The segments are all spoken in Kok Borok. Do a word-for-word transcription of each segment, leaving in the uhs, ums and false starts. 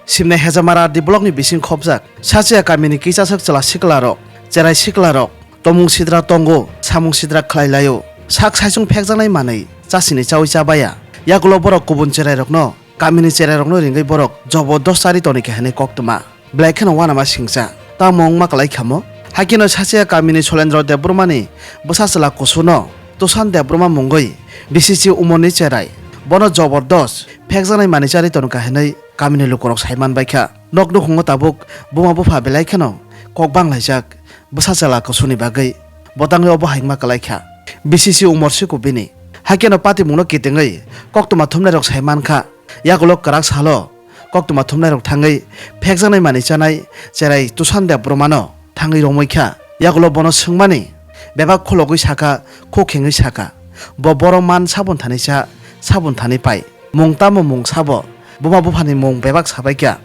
Simnai Hejamara R D block ni bising khopjak Sachiya kamini kichaswk chwla sikla rok, cherai sikla rok, tomung sidra tongo, samung sidra khlai laio. Sak saichung phekjaknai manwi chasini chaui chabaya. Yagulo borok kubun cherai rokno, kamini cherai rokno ringwi borok jobo dos chari toni khe hinwi koktwma. Belai kheno uanama singcha. Tamo wngma kwlai khamo? Haikeno Sachiya kamini Solendro Debbarmani bwsa chwla kusuno Tushan Debbarma mungwi B C C umorni cherai. Bono jobordos phekjaknai manwi chari tono kha hinwi kamini lukurok sai man bai kha. Nok nukhungo tabuk buma bupha belai kheno kok bang laijak bwsa chwla kusuni bagwi. Bo tangwi obo hai wngma kwlai kha. B C C umor siku bini. Haikeno patimungno kitingwi koktwma thumnairok sai man kha. Yagulo kwrak salo koktwma thumnairok thangwi phekjaknai manwi chanai cherai Tushan Debbarmano thangwi romwi kha. Yagulo bono swngmani bebak khulogwi sakha, khuk khengwi sakha, "Bo boro man sabun thani cha, sabun thani pai. Mung tamo mung sabo?" Buma buphani mung bebak sabai kha.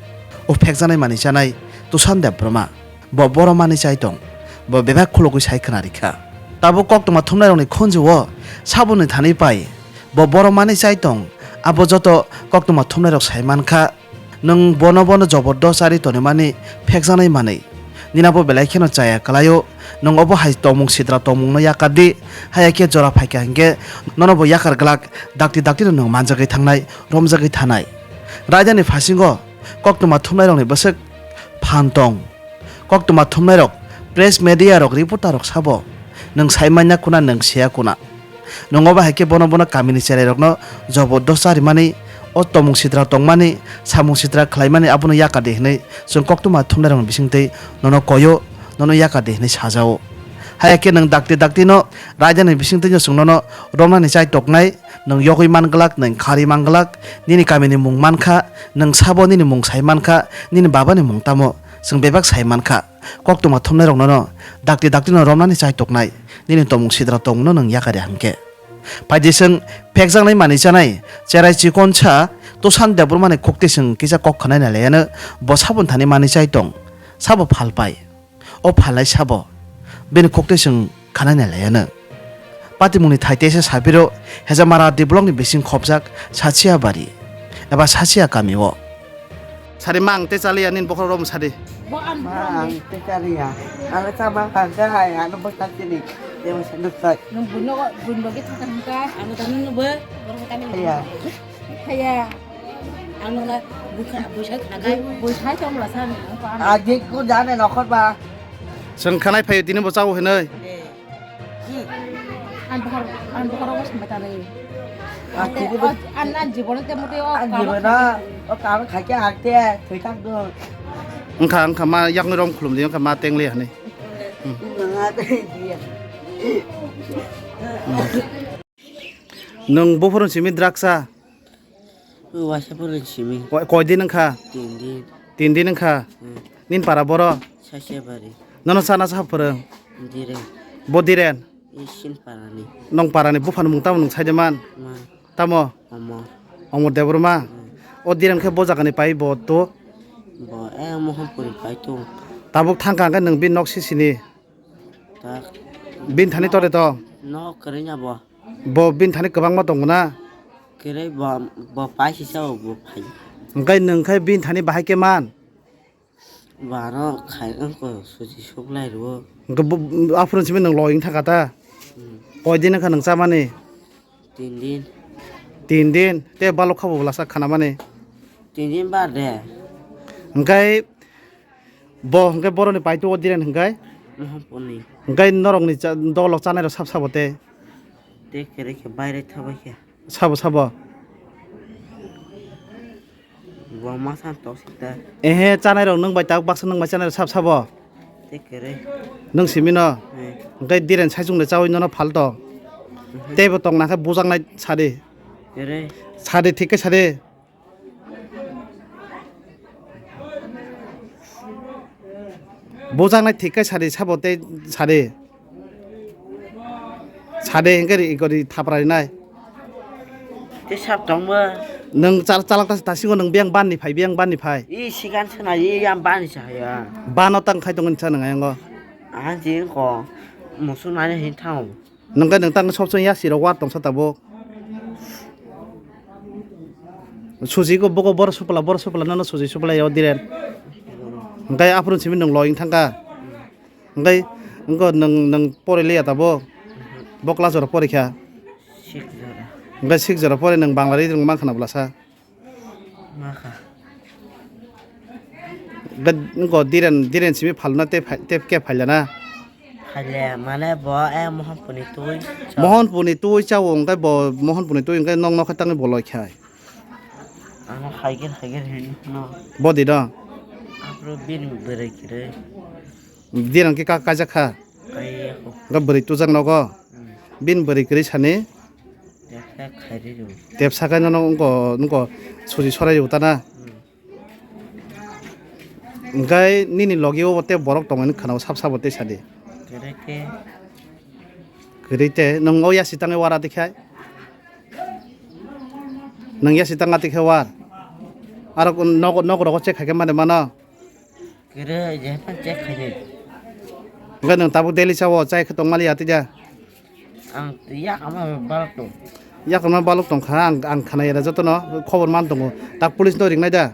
O phekjaknai manwi chanai Tushan Debbarma. Bo boro manwi chai tong. Bo bebak khulogwi sai khna rikha. Tabuk koktwma thumnairokni khunju-o sabunni thani pai. Bo boro manwi chai tong. Abo joto koktwma thumnairok sai man kha. Nwng bono bono jobordos chari tonimani phekjaknai manwi. Nini abo belai kheno chaya kwlaio. Nwng obo hai tongmung sidra tongmungno yakar di. Haya khe jora phaikha hinkhe nono bo yakar glak dakti daktino nwng manjagwi thangnai, romjagwi thanai. Raidani phasingo koktwma thumnairokni bwswk phan tong. Koktwma thumnairok, press media rok, reporter rok sabo, "Nwng sai manya kuna, nwng siya kuna." Nwng obo hai khe bono bono kamini cherai rokno jobordos charimani, o tomung sitra tongmani, samung sitra khlaimani abono yakar di hinwi chwng koktwma thumnairokni bisingtwi nono koyo, nono yakar di hinwi sajao. Haya khe nwng dakti daktino raidani bisingtwino chwng nono romnani chai toknai, nwng yogwi man glak, nwng kharwi man glak, nini kamini mung man kha, nwng sabo nini mung sai man kha, nini babani mung tamo chwng bebak sai man kha. Koktwma thumnairokno no dakti daktino romnani chai toknai, nini tomung sidra tongmungno nwng yakar ya hinkhe. Phaidi chwng phekjaknai manwi chanai, cherai chikonsa Tushan Debbarmani khuktwi chwng kisa kok khwnai nai laiano, bo sabun thani manwi chai tong, sabo phalpai. O phalnai sabo bini khuktwi chwng khwnai nai laiano. Patimungni thai teisa sabiro Hejamara D blockni bising khopjak Sachiya bari eba Sachiya kamio. Sari ma ang tei chaliya nini bokhorok rok sadi. Bo ang Ma ang tei chaliya. Ang sama kangka hai ano bwsa chini. Dewa sanuk sai. Nung buino, buino ge thangka hingka, ano tani nung bo, borok tani Iya. Kaya. Ano la bukha, busa khakai. Busa tong la san. Aji ko jane nokhor ba. Chwng khanai phaio tini bo chao hinwi. Ang bokhor, ang bokhor was mata nai. Ang Ante, kubu o, ang, ang jibon te mote o, ang karo jibon khaike. O karo khaike hakte thoi tak do. Wngkha, wngkha ma yakni rom khulum di, wngkha ma tengli hani. Nang ate dia. Nwng buphuru simi draksa? O waisa phuru simi. Koi, koi din wngkha? Tin din. Tin din wngkha? Hmm. Nin para boro? Sasia bari. Nono sana sa phuru? Diren. Bo Diren? Isin parani. Nong parani buphani mung tamo nwng saide man? Man. Tamo? Omor. Omor Debbarma? Hmm. O Diren khe bo jagani pai bo to? Bo e Mohanpuri pai to. Tabuk thangka hwnkhe nwng bini nok sisini? Tak. Bini thani tore to? Nok kwrwini abo. Bo bini thani kwbangma tongo na? Kwrwi bo, bo pai sisa bo phai. Hwnkhe nwng khe bini thani bahai khe man? Baro khai wngkha suji suklai rwo. Hwnkhe bo, aphuru simi nwng loging thaka ta? Hmm. Koi din wngkha nwng chamani? Tin din. Tin din? Tei balok kha bo bwlasa khanamani? Tin din bar de. Hwnkhe bo hwnkhe boroni paito o Diren hwnkhe? Mohanpurni. Hwnkhe norokni cha-, dolok chanai rok sab sabo tei? Tei kwrwi khe baire thabai khe. Sabo, sabo. Bo masa tok sita. Ehe, chanai rok nwng bai tak baksa nwng bai chanai rok sab sabo. Tei kwrwi. Nwng simi no. Eh. Hwnkhe Diren saichung de chawi nono phal to. Mhm. Tei bo tong na khe bujak nai sadi. Kwrwi. Sadi thik khe sadi. Bujaknai thik khe sadi sabo tei sadi. Sadi hwnkhe ri gori thapra rinai. Tei sab tongma. Nwng chal-, chalak tas-, tasingo nwng biyang ban ni phai, biyang ban ni phai. I sigan swnai, i yang ban ni chaya. Bano tang khai tongoni cha nwng ayongo. Aha jing ko musuk nani hin thang. Nwng khe nwng tang sob somoi yasi rok war tongsa tabuk. Suji ko boko bor supla, bor supla, nono suji supla yo diren. Hingkai aphuru simi nung loying thangka. Hingkai, hingko nung, nung pore liya tabo. Bo class oro pore kha. Six jora. Hingkai six jora pore nung Bangla ri rung mankha na blasa. Makha. Hingko diren, diren simi phalna te phai-, te ke phaila na. Phaile mane bo e Mohanpurni twi. Mohanpurni twi chao, hingkai bo Mohanpurni twi hingkai nok nok tangwi bo loi khai. Ano haiger haiger hin no. Bodi do. Apro bin berai kire. Din ang ke ka kaijak kha. Kai ko. Ga beri tujak nogo. Hmm. Bin beri kiri sani. Tepsa khairi ru. Tepsa kai no nungko nungko suji sorai utana. Hmm. Hingkai nini logi o te borok tongmani khana sap sabo te sadi. Kere ke. Kiri te nung o yasi tangai wara dikhai. Nung yasi tanga tikhe war. Aro nogo, nogo rogo check khaikhe mane mano. Kere je pan check khaini. Hingke nung tabuk daily chawo chai khe tongmali ati ja. Ang yak ama balok tong. Yak ama balok tong kha ang, ang khana yara jotono khobor man tongo. Tak police no ringnai da.